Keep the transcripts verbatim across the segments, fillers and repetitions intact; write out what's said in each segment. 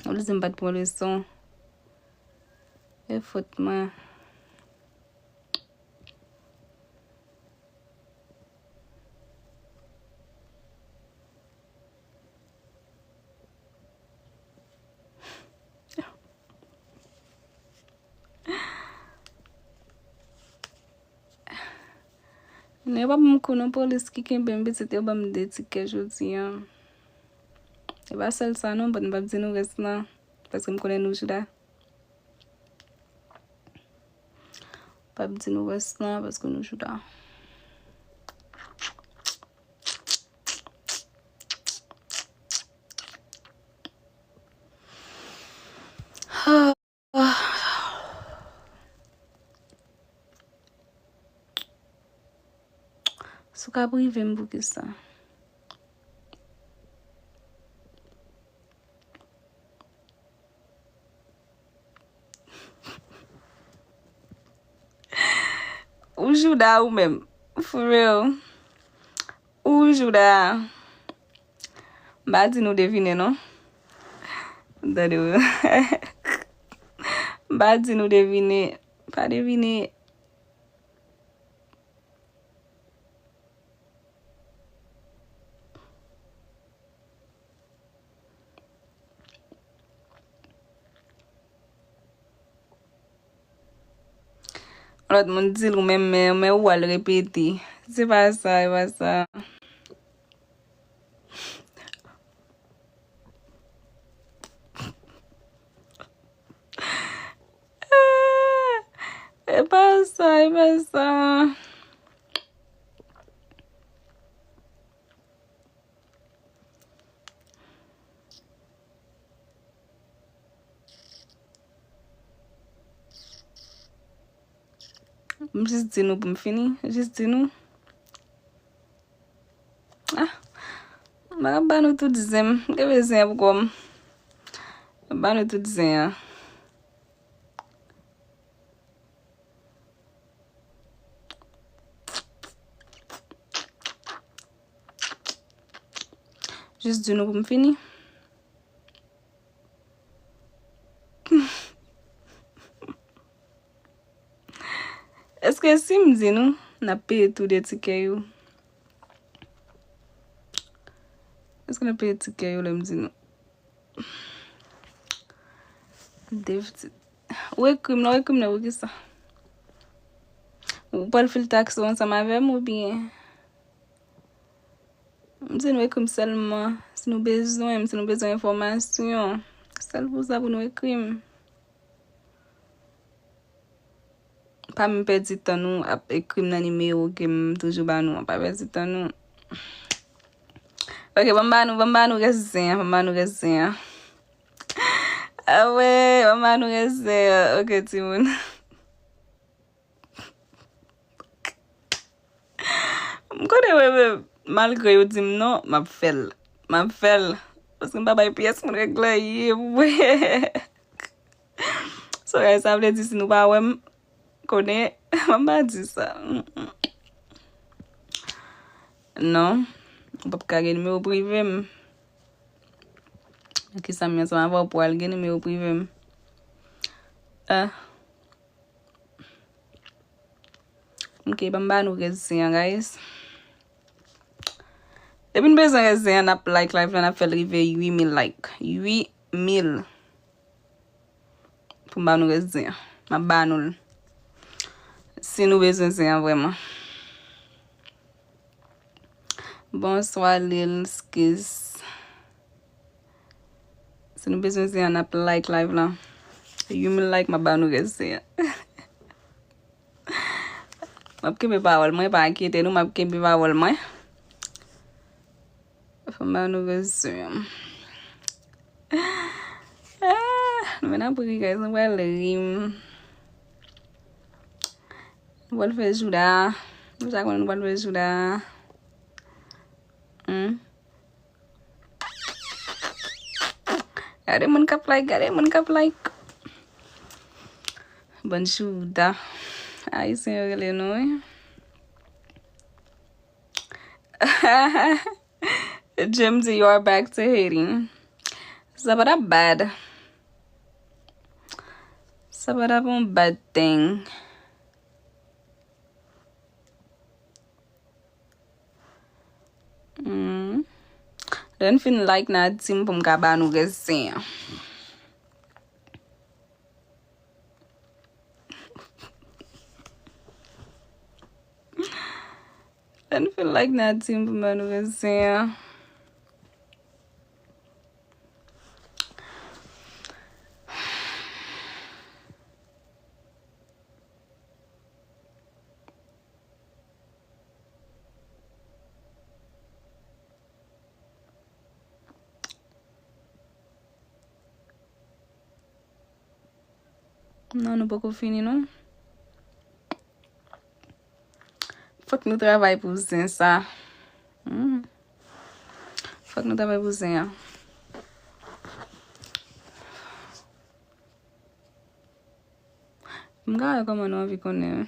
Ou di m pa t pran leson. E fòt mwen. Non, yo pa ban m kou non, polis ki kenbe m pitit, yo ban m de tikè jodi a. E pa sèl sa non, but m p ap di nou rès lan, paske m konnen nou chita. M p ap di nou rès lan, paske nou chita. Si w ka prive m, poukisa? Ou jouda ou menm. For real. Ou jouda. M pa di nou devine, non. Tande w. M pa di nou devine. Pa devine. Lòt moun di l ou menm, men, men ou al repete. Se pa sa, se pa sa. E pa sa, e pa sa. M jis di nou pou m fini. Jis di nou. Ah, m ap ba nou tout zen m. M gen bezwen pou kò m. M ap ba nou tout zen an. Jis di nou pou m fini. Èske si m di nou, n ap peye tou de tikè yo? Èske n ap peye tikè yo lè m di nou? De pitit. Ou ekri m nan, ou ekri m nan, poukisa? Ou pral fil taksi ansanm avè m oubyen? M di nou ekri m sèlman si nou bezwen m, si nou bezwen enfòmasyon. Sèl pou sa pou nou ekri m. Pa menm pèdi tan nou ap ekri m nan nimewo ke m toujou ba nou an. Pa pèdi tan nou. Ok, ban m ba nou, ban m ba nou rès zen an, ban m ba nou rès zen an. Ah ouais, ban m ba nou rès zen an. Ok, timoun. M konnen mwen menm, malgre yo di m non, m ap fè l. M ap fè l. Paske m pa bay pyès moun règ lan ye pou mwen. So, guys, sa vle di si nou pa wè m, konnen, m pa di sa. Mm, mm. Non, ou p ap ka gen nimewo prive m. Kisa m ansanm avè w pou al gen nimewo prive m? Ah. Ok, ban m ba nou rès zen an, guys. Depi n bezwen rès zen an, n ap like live la, n ap fè l rive uit mil like. Uit mil. Pou m ba nou rès zen an. M ap ba nou l. Si nou bezwen zen an vrèman. Bonswa, Lil Skis. Si nou bezwen zen an, n ap like live lan. Uit mil like, m ap ba nou rès zen an. M ap kenbe pawòl mwen, pa enkyete nou, m ap kenbe pawòl mwen. Fò m ba nou rès zen an. Ah, nou menm ap ri, guys, nou pral ri. Nou pral fè jouda. Nou ja konnen nou pral fè jouda. Hmm. Gade moun k ap like, gade moun k ap like. Bann jouda. Ayisyen yo rele nou, wi. Jim di, "You are back to Haiti." Sa pa t ap bad. Sa pa t ap yon bad thing. Hmm. Lè n fin like, n a di m pou m ka ba nou rès zen an. Lè n fin like, n a di m pou m ba nou rès zen an. Non, nou poko fini, non. Fòk nou travay pou zen sa. Hmm. Fòk nou travay pou zen an. M ka wè kòman nou anvi konnen.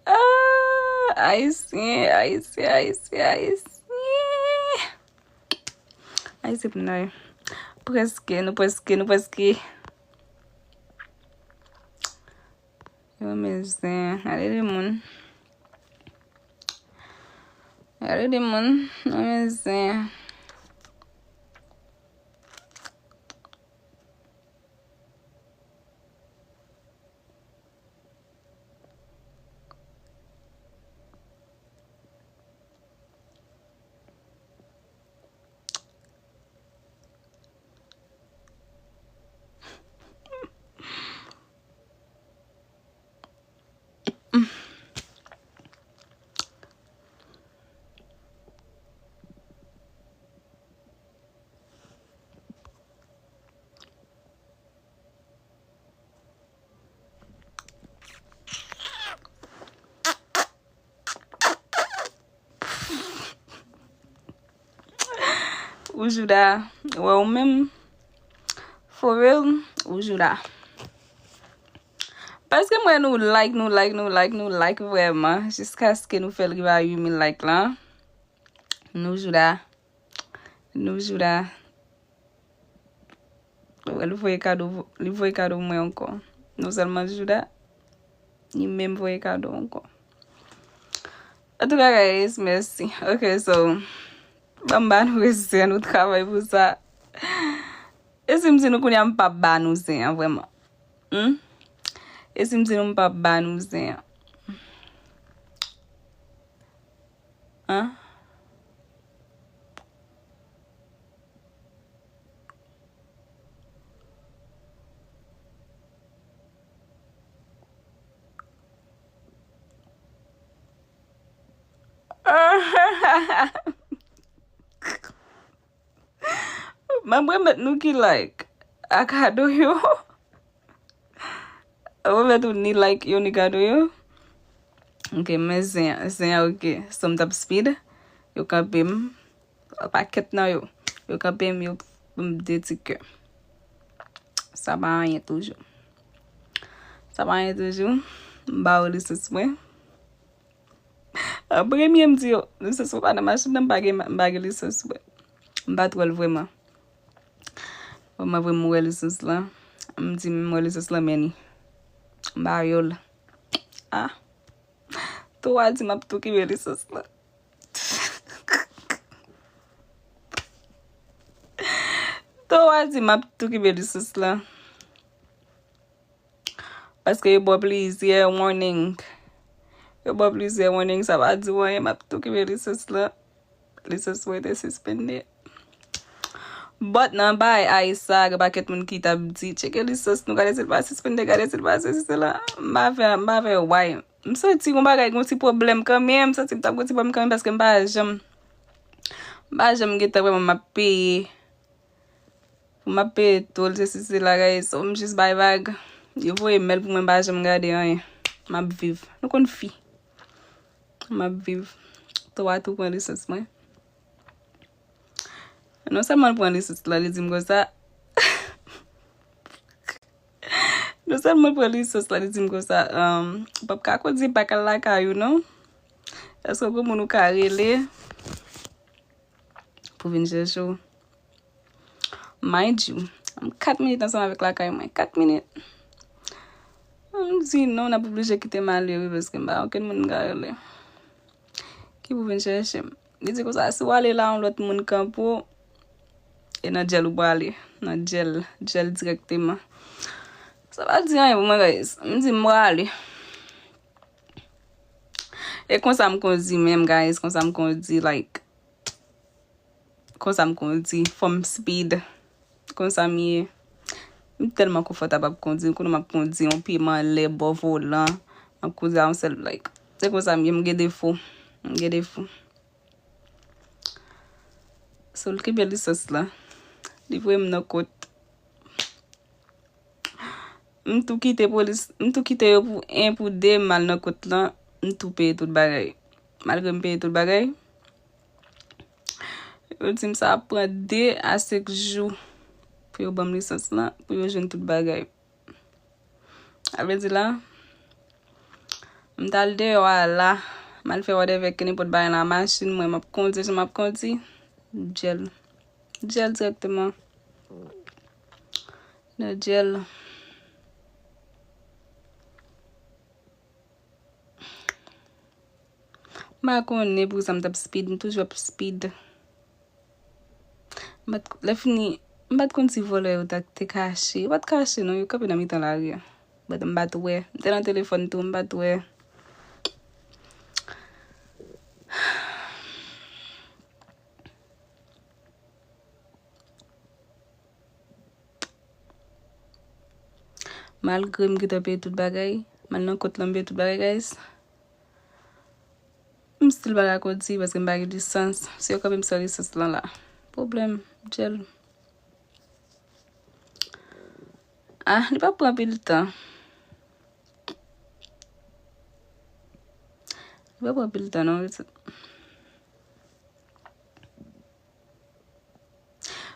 Ah, Ayisyen, Ayisyen, Ayisyen, Ayisyen. Ayisyen pou nou ye. Prèske, nou prèske, nou prèske. Yo, men zen, gade de moun. Gade de moun, yo, men zen. Ou Jouda, wè ou menm. For real, ou Jouda. Paske m wè nou like, nou like, nou like, nou like vrèman. Jiskaske nou fè l rive a uit mil like la. Nou Jouda. Nou Jouda. Wè, li voye kado, li voye kado mwen ankò. Non sèlman Jouda, li menm voye kado ankò. Antouka, guys, mèsi. Ok, so, ban m ba nou rès zen an, nou travay pou sa. E si m di nou kounye a m p ap ba nou zen an, vrèman? Hmm? E si m di nou m p ap ba nou zen an? Hein? M ap remèt nou ki like a kado yo. Ou mèt ou ni like yo, ni kado yo. Ok, men zen, zen an, ok. So, m t ap speed. Yo kanpe m. Pakèt nan yo. Yo kanpe m, yo ban m de ti kè. Sa pa anyen toujou. Sa pa anyen toujou. M ba yo lisans mwen. An premye, m di yo, lisans mwen pa nan machin nan, m pa gen, m pa gen lisans mwen. M pa t wè l vrèman. Bon, mwen vrèman wè lisans lan. M di, m wè lisans lan, men ni. M ba yo l. Ah. Twa di m ap tou kenbe lisans lan. Twa di m ap tou kenbe lisans lan. Paske yo ba w plizyè warning. Yo ba w plizyè warning, sa pa di w anyen, m ap tou kenbe lisans lan. Lisans mwen te sispende. But nan bay ay sa, gen pakèt moun ki t ap di, "Tcheke lisans nou, gade si l pa sispende, gade si l pa sesi, sela." M pa fè, m pa fè why. M santi yon bagay, yon ti pwoblèm kanmenm, m santi m t ap gen yon ti pwoblèm kanmenm, paske m pa janm, m pa janm gentan vrèman m ap peye. Pou m ap peye tol, sesi, sela, guys. So, m jis bay vag. Yo voye mèl pou mwen, m pa janm gade anyen. M ap viv. Nou konn fi. M ap viv. Twa tou pran lisans mwen. Non sèlman l pran lisans la, li di m konsa. Non sèlman l pran lisans la, li di m konsa, um, "Ou p ap ka kondui, pa k al lakay ou non. Èske w gen moun ou ka rele pou vin chèche w?" Mind you, m kat minit ansanm avèk lakay mwen. Kat minit. M di, "Non, n ap oblije kite m ale, wi, paske m pa gen okenn moun m ka rele ki pou vin chèche m." Li di konsa, "Si w ale la, yon lòt moun kanpe w, e nan djèl ou prale. Nan djèl, djèl dirèkteman." Sa pa di anyen pou mwen, guys. M di, "M prale." E konsa m kondui menm, guys. Konsa m kondui, like, konsa m kondui, fò m speed. Konsa m ye. M tèlman konfòtab ap kondui, m konnen m ap kondui, yon pye m anlè bò volan, m ap kondui a yon sèl, like, se konsa m ye, m gen defo. M gen defo. So, l kenbe lisans la. Li voye m nan kot. M tou kite polis, m tou kite yo pou en, pou de, m al nan kot lan, m tou peye tout bagay. Malgre m peye tout bagay, yo di m sa ap pran de a senk jou pou yo ban m lisans lan, pou yo jwenn tout bagay. Sa vle di la, m t al deyò a la, m al fè whatever, kenenpòt bagay nan machin mwen, m ap kondui, jan m ap kondui, djèl. Djèl dirèkteman. Nan djèl. M pa konnen poukisa m t ap speed, m toujou ap speed. M pa t, lè fini, m pa t konn si vòlè yo ta, te kache. Yo pa t kache non, yo kanpe nan mitan lari a. But m pa t wè. M te nan telefòn tou, m pa t wè. Malgre m gentan peye tout bagay, m al nan kot lan, m peye tout bagay, guys. M still pa ka kondui paske m pa gen lisans. Si yo kanpe m san lisans lan la. Pwoblèm, djèl. Ah, li pa pran pil tan. Li pa pran pil tan, non.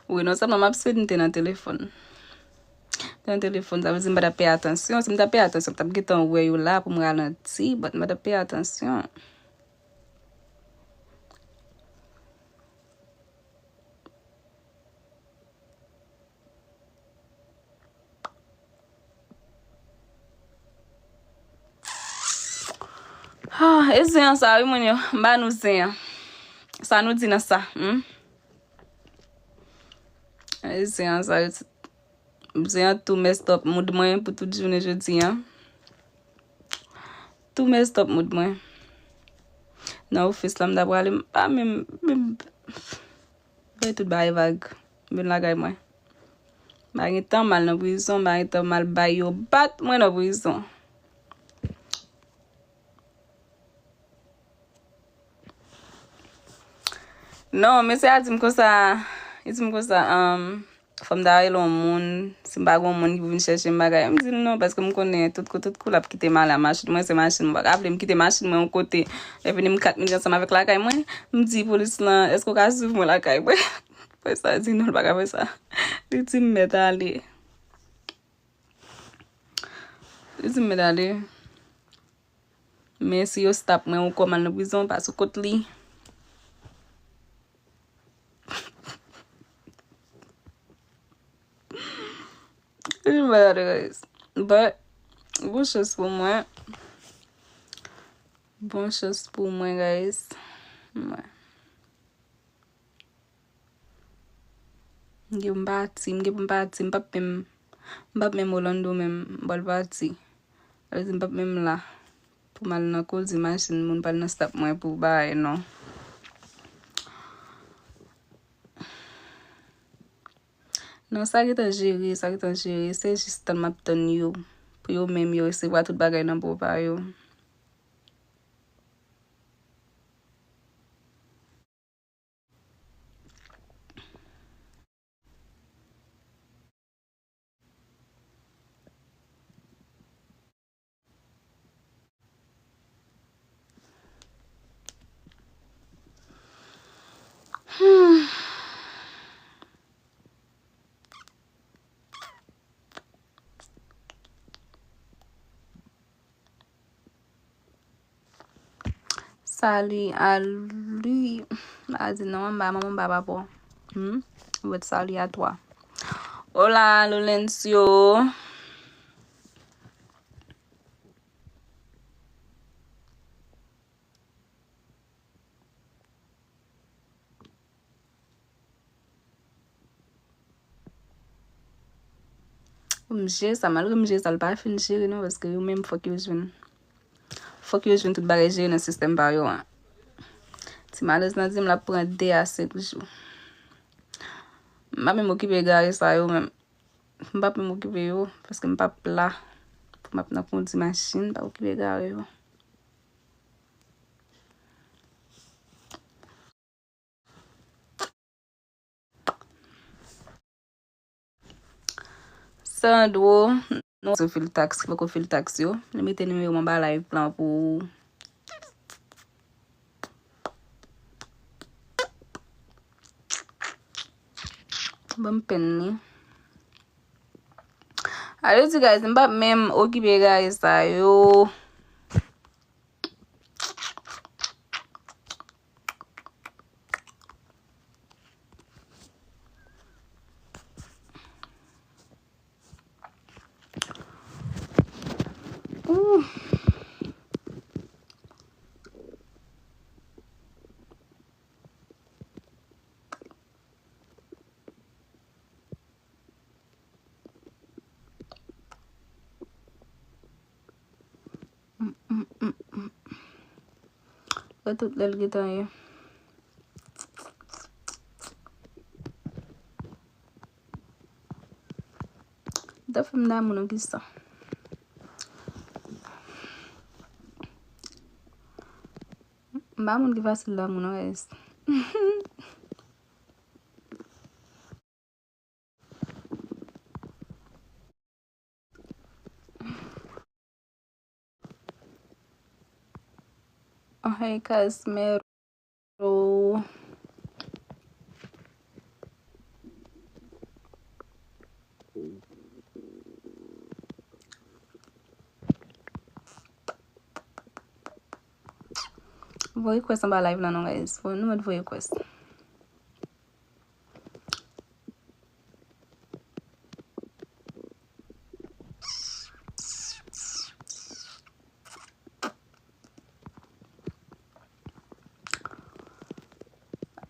Wi, non sèlman m ap sede m te nan telefòn. Te nan telefòn, sa vle di m pa t ap peye atansyon. Si m t ap peye atansyon, m t ap gentan wè yo la pou m ralanti, but m pa t ap peye atansyon. Ah, e zen an sa, wi, moun yo. M ba nou zen an. Sa nou di nan sa, hmm? E zen an sa, wi. Zen an tou messed up mood mwen pou tout jounen jodi an. Tou messed up mood mwen. Nan ofis la, m ta prale, m pa menm, menm, bay tout bagay vag. M vin lakay mwen. M pa gen tan m al nan prizon, m pa gen tan m al bay yo bat mwen nan prizon. Non, mesye a di m konsa, li di m konsa, um, fò m ta rele yon moun, si m pa gen yon moun ki pou vin chèche m bagay. M di l non, paske m konnen tout kou, tout kou l ap kite m ale a machin mwen, se machin mwen. M pa ka vle m kite machin mwen yon kote. Lè fini m kat minit ansanm avèk lakay mwen, m di polis lan, "Èske w ka swiv mwen lakay mwen?" Polis la di non, l pa ka fè sa. Li di m mèt ale. Li di m mèt ale. Men si yo stop mwen ankò, m al nan prizon, pa sou kont li. But, bon chans pou mwen. Bon chans pou mwen, guys. Mwen. M gen pou m pati, m gen pou m pati, m p ap menm, m p ap menm Orlando menm, m pral pati. Sa vle di m p ap menm la pou m al nan koze machin moun, pou al nan stop mwen pou bagay non. Non, sa gentan jere, sa gentan jere, se jis tann m ap tann yo, pou yo menm yo resevwa tout bagay nan bò pa yo. Salut à lui. M pa di non, m pa manman, m pa papa. Hmm? Votre salut à toi. Hola, Lolencio. M jere sa, malgre m jere sa, l pa fin jere non, paske yo menm fòk yo jwenn. Fòk yo jwenn tout bagay jere nan sistèm pa yo an. Ti malèz lan di m l ap pran de a senk jou. M pa menm okipe egare sa yo menm. M p ap menm okipe yo, paske m p ap la. Pou m ap nan kondi machin, m p ap okipe egare yo. Sandro, nou sou fil taks, ki poko fil taks yo. Li mete nimewo m anba live plan pou ou. Ban m pen li. Ale di, guys, m p ap menm okipe egare sa yo. Ooh. Mm, mm, mm, mm. Wè tout lè l gentan ye. Dafè m damou non, kisa? M pa moun ki fasil damou non, guys. Hey, Casimero. Voye request anba live la non, guys. Fò nou mèt voye request.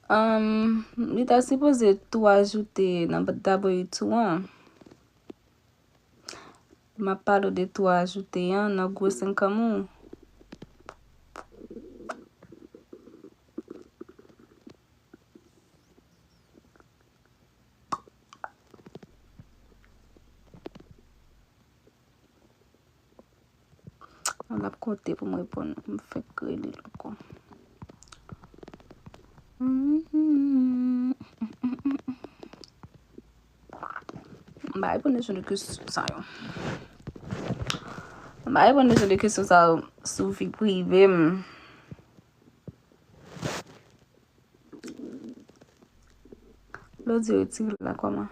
Um, li ta sipoze tou ajoute nan W two an. M ap pale w de tou ajoute an nan gwo senk an ou. L ap konte pou m reponn. M fèk rele l ankò. M pa reponn de jan de kesyon sa yo. M pa reponn de jan de kesyon sa yo sou vi prive m. Lè w di retire l la, kòman?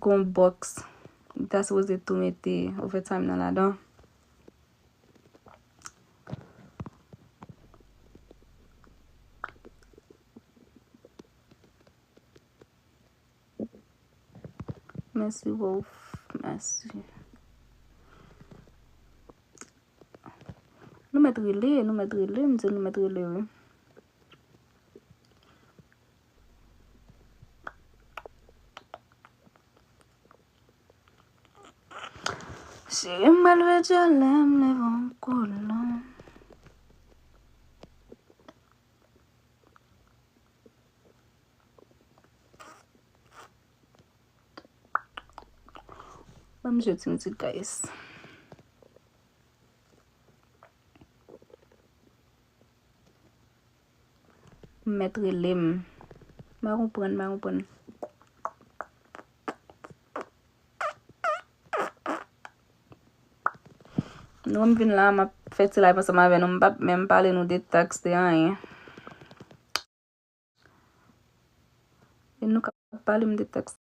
Gon box. Li ta sipoze tou mete overtime nan ladan. Mèsi, Wolf. Mèsi. Nou mèt rele, nou mèt rele, m di nou mèt rele, wi. Cheri m al fè djòlè, m leve yon kolon. Ban m jwe ti mizik, guys. M mèt rele m. M pa konprann, m pa konprann. Nou, m vin la, m ap fè ti live ansanm avè nou. M p ap menm pale nou de taks, de anyen. E nou ka ap pale m de tèks